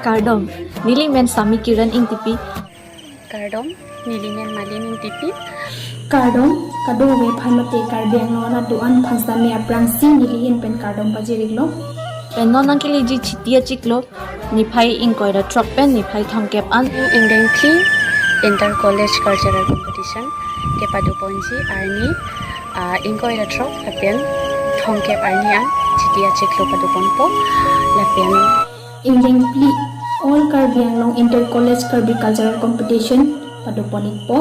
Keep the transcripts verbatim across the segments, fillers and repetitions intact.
Kardom, neli men Sami Kiran Ingtipi. Kardom, neli men Malin Ingtipi. Kardom, kadokave aphan mate Karbi Anglong arat do-an aphan sitame aphrangsi neli ahin pen kardom pajir-iklo. Pen non nangkeleji Chiti achiklo, niphai ingkoi ra throk pen niphai thomkep an. Ingdeng phli Inter College Cultural Competition kepado ponji arni, ah, ingkoi ra throk lapen thomkep arni an Chiti achiklo pado ponpo lapen ingdeng phli All Karbi Anglong Inter College Karbi Cultural Competition pado pon-ikpo.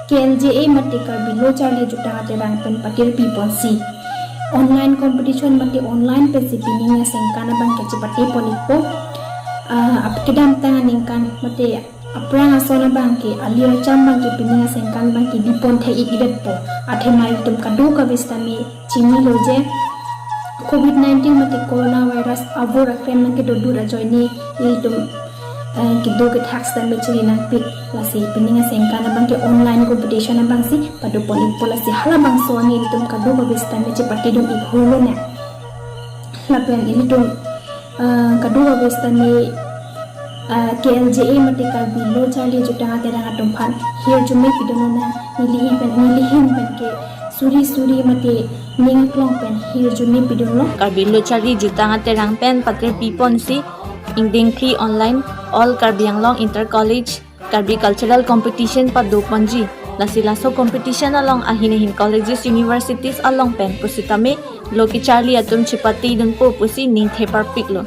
K L J A mate Karbi Lo Charli Jutang Aterang pen patirpi ponsi online competition mate online pensi pining asengkan abang ke chepate pon-ikpo. Ah, ap kedamtang aningkan mate aphrang ason abang ke ali racham abang ke pining asengkan abang ke bipon thek-ik-detpo. Athema itum kadokave sitame chinilo je Covid nineteen mate Corona virus avur akrem nangkedodur ajoine ilitum, eh, kedo kethak sitame chini nangpik, lasi pining asengkan abang ke online competition abangsi pado pon-ikpo, lasi halabangso arni ilitum kadokave sitame chepatedun-ik hurlo ne. Lapen ilitum, eh, kadokave sitame, eh, K L J A mate Karbi Lo Charli Jutang Aterang atum aphan hirjume pidunlo ne, neli ahin pen, neli ahin pen ke suri suri mate ning aklong pen hirjume pidunlo. Karbi Lo Charli Jutang Aterang pen patirpi ponsi ingdeng phli online All Karbi Anglong Inter College Karbi Cultural Competition pado ponji. Lasi laso competition along ahin ahin colleges, universities along pen pusitame lo kecharli atum chepatedunpo pusi ningthe parpiklo.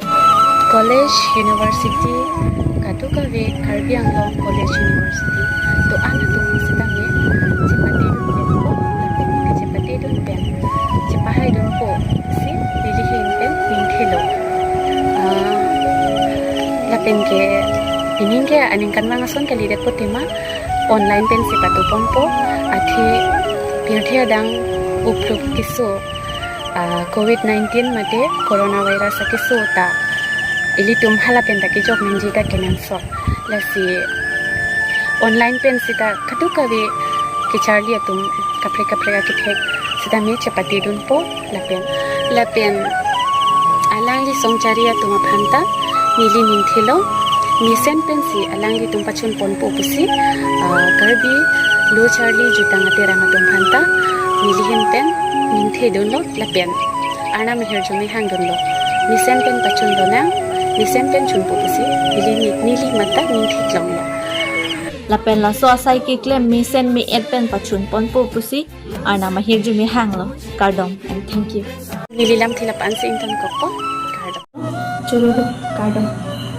College, university, kadokave Karbi Anglong College, University do-an atum sitame chepatedun pen, chepatedun pen, chepahaidunpo si neli ahin pen ningthelo. Ah, lapen ke pining ke aningkanvang ason kalidetpo tema online pensi pado ponpo, athe pirthe adang uplup keso, ah, Covid nineteen mate Corona virus akeso ta ilitum hala pen ta kejok nangji ta kenangsot. Lasi online pen sita kadokave kecharli atum kaprek kaprek akethek sitame chepatedunpo lapen, lapen alangli songchari atum aphan ta neli ningthelo, mesen pensi alanglitum pachun ponpo pusi, ah, Karbi Lo Charli Jutang Aterang atum aphan ta neli ahin pen ningthedunlo lapen Arnam ahirjume hangdunlo. Mesen pen pachunlonang, mesen pen chunpo pusi neli ni-, neli amat ta ningtheklonglo. Lapen laso asai keklem mesen me-et pen pachun ponpo pusi Arnam ahirjume hanglo. Kardom and thank you. Neli lamthe la-an si ingtonkokpo. Kardom. Choro, kardom.